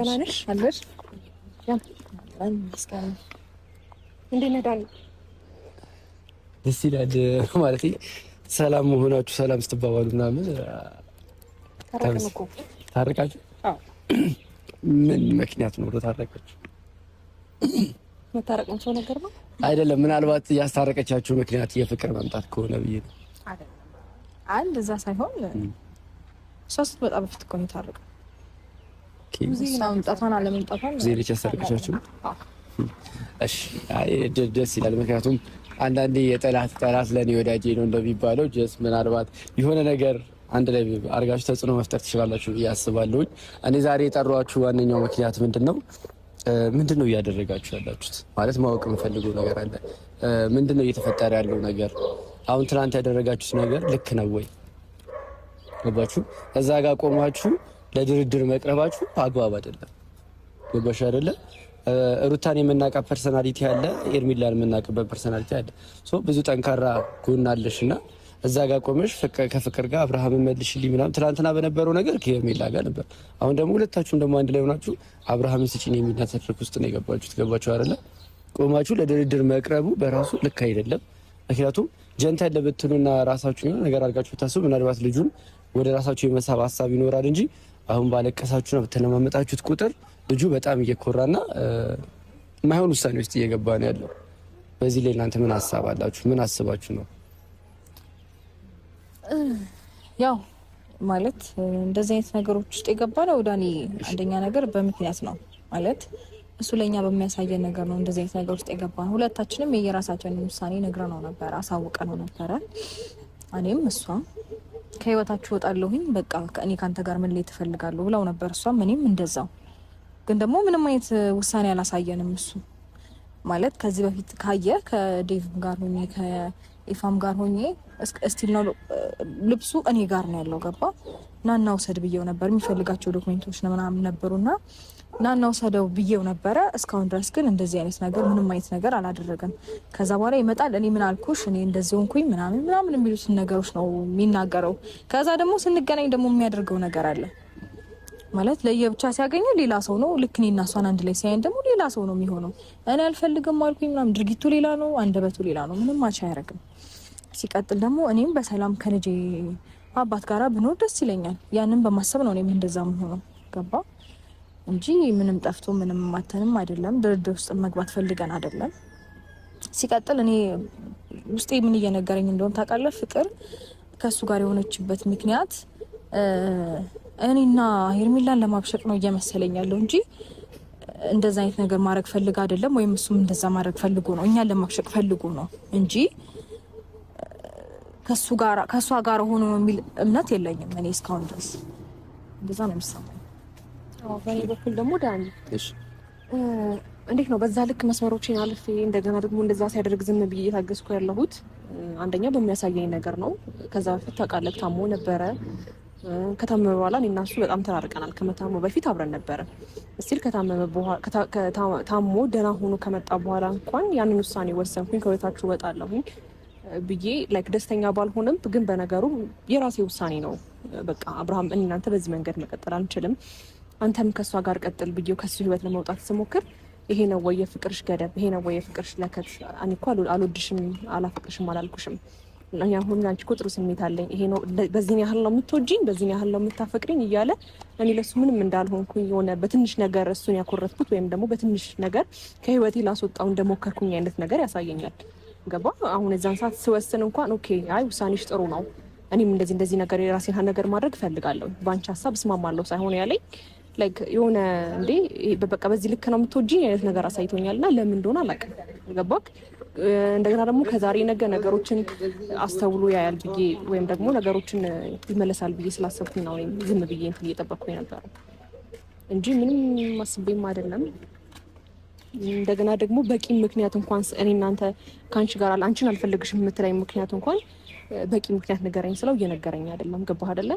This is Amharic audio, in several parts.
ደህና ነሽ? አለሽ? እንዴት ነህ ዳኒ? ደስ ይላል ማለት ሰላም መሆናችሁ ሰላም ስትባባሉ ምናምን ታረቅን ታረቃችሁ? ምን ምክንያት ኖሮ ታረቃችሁ? መታረቅ ሰው ነገር ነው አይደለም። ምናልባት ያስታረቀቻችሁ ምክንያት የፍቅር መምጣት ከሆነ ብዬ ነው። አይደለም አንድ እዛ ሳይሆን እሷ ስትመጣ በፊት እኮ ነው የታረቀው። መምጣቷን አለመምጣቷን ዜልች ያስታረቀቻችሁ? እሺ፣ አይ ደስ ይላል። ምክንያቱም አንዳንዴ የጠላት ጠላት ለኔ ወዳጄ ነው እንደሚባለው just ምናልባት የሆነ ነገር አንድ ላይ አድርጋችሁ ተጽዕኖ መፍጠር ትችላላችሁ ብዬ አስባለሁኝ። እኔ ዛሬ የጠሯችሁ ዋነኛው ምክንያት ምንድን ነው? ምንድን ነው እያደረጋችሁ ያላችሁት? ማለት ማወቅ የምፈልገው ነገር አለ። ምንድን ነው እየተፈጠረ ያለው ነገር? አሁን ትናንት ያደረጋችሁት ነገር ልክ ነው ወይ? ገባችሁ? እዛ ጋር ቆማችሁ ለድርድር መቅረባችሁ አግባብ አይደለም። ገባችሁ አይደለ? ሩታን የምናውቃት personality አለ፣ ኤርሚላን የምናውቅበት personality አለ። So ብዙ ጠንካራ ጎን አለሽና እዛ ጋር ቆመሽ ከፍቅር ጋር አብርሃምን መልሽልኝ ምናምን ትናንትና በነበረው ነገር ከኤርሚላ ጋር ነበር። አሁን ደግሞ ሁለታችሁም ደግሞ አንድ ላይ ሆናችሁ አብርሃምን ስጪን የሚል ንትርክ ውስጥ ነው የገባችሁት። ገባችሁ አይደለ? ቆማችሁ ለድርድር መቅረቡ በራሱ ልክ አይደለም። ምክንያቱም gentle ብትሉና ራሳችሁ የሆነ ነገር አድርጋችሁ ብታስቡ ምናልባት ልጁን ወደ ራሳችሁ የመሳብ ሀሳብ ይኖራል እንጂ አሁን ባለቀሳችሁና በተለማመጣችሁት ቁጥር ልጁ በጣም እየኮራና የማይሆን ውሳኔ ውስጥ እየገባ ነው ያለው። በዚህ ላይ እናንተ ምን ሀሳብ አላችሁ? ምን አስባችሁ ነው? ያው ማለት እንደዚህ አይነት ነገሮች ውስጥ የገባ ነው ዳኒ። አንደኛ ነገር በምክንያት ነው ማለት እሱ ለኛ በሚያሳየን ነገር ነው እንደዚህ አይነት ነገር ውስጥ የገባ ነው። ሁለታችንም የየራሳችንን ውሳኔ ነግረነው ነበረ፣ አሳውቀነው ነበረ። እኔም እሷም ከህይወታችሁ እወጣለሁኝ በቃ እኔ ካንተ ጋር መለየት እፈልጋለሁ ብለው ነበር፣ እሷም እኔም እንደዛው። ግን ደግሞ ምንም አይነት ውሳኔ አላሳየንም እሱ ማለት ከዚህ በፊት ካየ ከዴቭ ጋር ሆኜ ከኢፋም ጋር ሆኜ still ነው ልብሱ እኔ ጋር ነው ያለው። ገባ ናና ውሰድ ብዬው ነበር። የሚፈልጋቸው document ኦች ምናምን ነበሩና ናና ውሰደው ብዬው ነበረ። እስካሁን ድረስ ግን እንደዚህ አይነት ነገር ምንም አይነት ነገር አላደረገም። ከዛ በኋላ ይመጣል። እኔ ምን አልኩሽ፣ እኔ እንደዚህ ሆንኩኝ ምናምን ምናምን የሚሉትን ነገሮች ነው የሚናገረው። ከዛ ደግሞ ስንገናኝ ደግሞ የሚያደርገው ነገር አለ ማለት ለየብቻ ሲያገኘው ሌላ ሰው ነው። ልክ እኔና እሷን አንድ ላይ ሲያየን ደግሞ ሌላ ሰው ነው የሚሆነው። እኔ አልፈልግም አልኩኝ ምናምን፣ ድርጊቱ ሌላ ነው፣ አንደበቱ ሌላ ነው። ምንም match አያደርግም። ሲቀጥል ደግሞ እኔም በሰላም ከልጄ አባት ጋራ ብኖር ደስ ይለኛል። ያንን በማሰብ ነው እኔም እንደዛ መሆነው ገባ እንጂ ምንም ጠፍቶ ምንም ማተንም አይደለም። ድርድር ውስጥ መግባት ፈልገን አይደለም። ሲቀጥል እኔ ውስጤ ምን እየነገረኝ እንደሆነ ታውቃለህ? ፍቅር ከእሱ ጋር የሆነችበት ምክንያት እኔና ሄርሜላን ለማብሸቅ ነው እየመሰለኝ ያለው እንጂ እንደዛ አይነት ነገር ማድረግ ፈልግ አይደለም፣ ወይም እሱም እንደዛ ማድረግ ፈልጎ ነው እኛን ለማብሸቅ ፈልጎ ነው እንጂ ከሱ ጋር ከሷ ጋር ሆኖ ነው የሚል እምነት የለኝም እኔ እስካሁን ድረስ እንደዛ ነው የሚሰማኝ። አዎ፣ በእኔ በኩል ደግሞ ዳኒ እንዴት ነው በዛ ልክ መስመሮችን አልፌ እንደገና ደግሞ እንደዛ ሲያደርግ ዝም ብዬ እየታገስኩ ያለሁት አንደኛ በሚያሳየኝ ነገር ነው። ከዛ በፊት ታውቃለህ ታሞ ነበረ። ከታመመ በኋላ እኔና እሱ በጣም ተራርቀናል። ከመታመሙ በፊት አብረን ነበረ። still ከታመመ በኋላ ታሞ ደህና ሆኖ ከመጣ በኋላ እንኳን ያንን ውሳኔ ወሰንኩኝ፣ ከቤታችሁ እወጣለሁኝ ብዬ like ደስተኛ ባልሆንም ግን በነገሩ የራሴ ውሳኔ ነው። በቃ አብርሃም፣ እኔ እናንተ በዚህ መንገድ መቀጠል አንችልም፣ አንተም ከእሷ ጋር ቀጥል ብዬው ከሱ ህይወት ለመውጣት ስሞክር ይሄ ነው ወይ የፍቅርሽ ገደብ? ይሄ ነው ወይ የፍቅርሽ ለከት? እኔ እኮ አልወድሽም አላፈቅርሽም አላልኩሽም። እኔ አሁን አንቺ እኮ ጥሩ ስሜት አለኝ። ይሄ ነው በዚህን ያህል ነው የምትወጂኝ፣ በዚህን ያህል ነው የምታፈቅሪኝ እያለ እኔ ለሱ ምንም እንዳልሆንኩኝ የሆነ በትንሽ ነገር እሱን ያኮረፍኩት ወይም ደግሞ በትንሽ ነገር ከህይወቴ ላስወጣው እንደሞከርኩኝ አይነት ነገር ያሳየኛል። ገባ? አሁን እዛን ሰዓት ስወስን እንኳን okay አይ ውሳኔሽ ጥሩ ነው፣ እኔም እንደዚህ እንደዚህ ነገር የራሴን ነገር ማድረግ እፈልጋለሁ፣ በአንቺ ሀሳብ እስማማለሁ ሳይሆን ያለኝ like የሆነ እንዴ በቃ በዚህ ልክ ነው የምትወጂኝ አይነት ነገር አሳይቶኛል። እና ለምን እንደሆነ አላውቅም። ገባክ? እንደገና ደግሞ ከዛሬ ነገ ነገሮችን አስተውሎ ያያል ብዬ ወይም ደግሞ ነገሮችን ይመለሳል ብዬ ስላሰብኩኝ ነው እኔም ዝም ብዬ እንትን እየጠበቅኩኝ ነበረው እንጂ ምንም አስቤም አይደለም። እንደገና ደግሞ በቂ ምክንያት እንኳን እኔ እናንተ ከአንቺ ጋር አንቺን አልፈልግሽም የምትለኝ ምክንያት እንኳን በቂ ምክንያት ንገረኝ ስለው እየነገረኝ አይደለም። ገባህ አይደለ?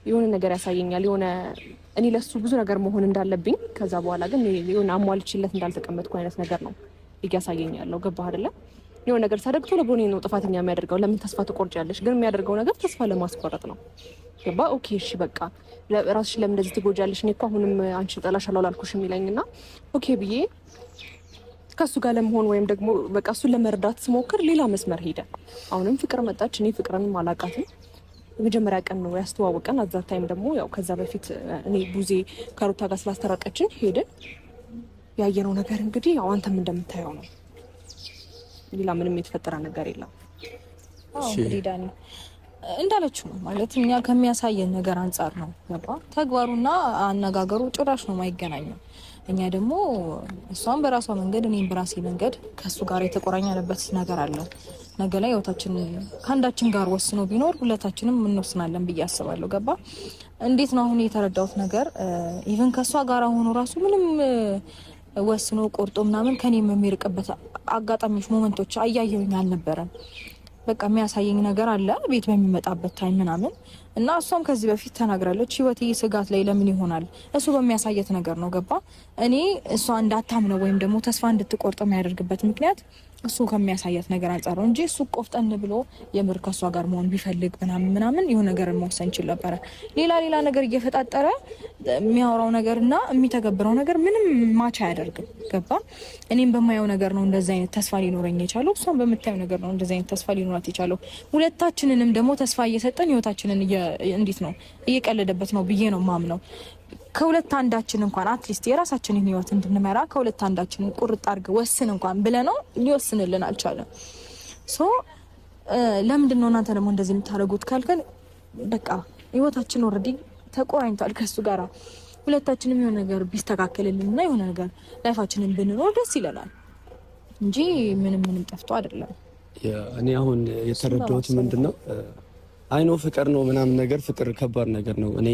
የሆነ ነገር ያሳየኛል። የሆነ እኔ ለሱ ብዙ ነገር መሆን እንዳለብኝ ከዛ በኋላ ግን የሆነ አሟልችለት እንዳልተቀመጥኩ አይነት ነገር ነው እያሳየኝ ያለው። ገባህ አይደለ? የሆነ ነገር ሳደርግ ቶሎ ብሎ እኔን ነው ጥፋተኛ የሚያደርገው። ለምን ተስፋ ትቆርጫለሽ? ግን የሚያደርገው ነገር ተስፋ ለማስቆረጥ ነው። ገባ? Okay እሺ በቃ ራስሽን ለምን እንደዚህ ትጎጃለሽ? እኔ እኮ አሁንም አንቺን እጠላሻለሁ አላልኩሽም ይለኝና okay ብዬ ከእሱ ጋር ለመሆን ወይም ደግሞ በቃ እሱን ለመርዳት ስሞክር ሌላ መስመር ሄደ። አሁንም ፍቅር መጣች። እኔ ፍቅርንም አላውቃትም። የመጀመሪያ ቀን ነው ያስተዋወቀን። At that time ደግሞ ያው ከዛ በፊት እኔ ቡዜ ከሩታ ጋር ስላስተራቀችን ሄድን። ያየነው ነገር እንግዲህ ያው አንተም እንደምታየው ነው። ሌላ ምንም የተፈጠረ ነገር የለም። እንግዲህ ዳኒ እንዳለችው ነው ማለት እኛ ከሚያሳየን ነገር አንጻር ነው ገባ። ተግባሩና አነጋገሩ ጭራሽ ነው የማይገናኘው። እኛ ደግሞ እሷም በራሷ መንገድ እኔም በራሴ መንገድ ከእሱ ጋር የተቆራኘንበት ነገር አለ። ነገ ላይ ህይወታችን ከአንዳችን ጋር ወስኖ ቢኖር ሁለታችንም እንወስናለን ብዬ አስባለሁ። ገባ። እንዴት ነው አሁን የተረዳሁት ነገር even ከእሷ ጋር ሆኖ ራሱ ምንም ወስኖ ቆርጦ ምናምን ከኔም የሚርቅበት አጋጣሚዎች moment ኦች አያየሁኝ አልነበረም። በቃ የሚያሳየኝ ነገር አለ ቤት በሚመጣበት time ምናምን እና እሷም ከዚህ በፊት ተናግራለች። ህይወቴ ስጋት ላይ ለምን ይሆናል እሱ በሚያሳየት ነገር ነው። ገባ እኔ እሷ እንዳታምነው ወይም ደግሞ ተስፋ እንድትቆርጥ የሚያደርግበት ምክንያት እሱ ከሚያሳያት ነገር አንጻር ነው እንጂ እሱ ቆፍጠን ብሎ የምር ከእሷ ጋር መሆን ቢፈልግ ምናምን ምናምን የሆነ ነገር መወሰን ይችል ነበረ። ሌላ ሌላ ነገር እየፈጣጠረ የሚያወራው ነገር እና የሚተገብረው ነገር ምንም match አያደርግም። ገባ እኔም በማየው ነገር ነው እንደዚህ አይነት ተስፋ ሊኖረኝ የቻለው፣ እሷም በምታየው ነገር ነው እንደዚህ አይነት ተስፋ ሊኖራት የቻለው። ሁለታችንንም ደግሞ ተስፋ እየሰጠን ህይወታችንን እንዴት ነው እየቀለደበት ነው ብዬ ነው ማምነው። ከሁለት አንዳችን እንኳን at least የራሳችንን ህይወት እንድንመራ ከሁለት አንዳችን ቁርጥ አድርገህ ወስን እንኳን ብለነው ሊወስንልን አልቻለም። So ለምንድን ነው እናንተ ደግሞ እንደዚህ የምታደርጉት ካልከን በቃ ህይወታችን already ተቆራኝቷል ከሱ ጋራ። ሁለታችንም የሆነ ነገር ቢስተካከልልን እና የሆነ ነገር life ኣችንን ብንኖር ደስ ይለናል እንጂ ምንም ምንም ጠፍቶ አይደለም። እኔ አሁን የተረዳሁት ምንድን ነው፣ I know ፍቅር ነው ምናምን ነገር፣ ፍቅር ከባድ ነገር ነው። እኔ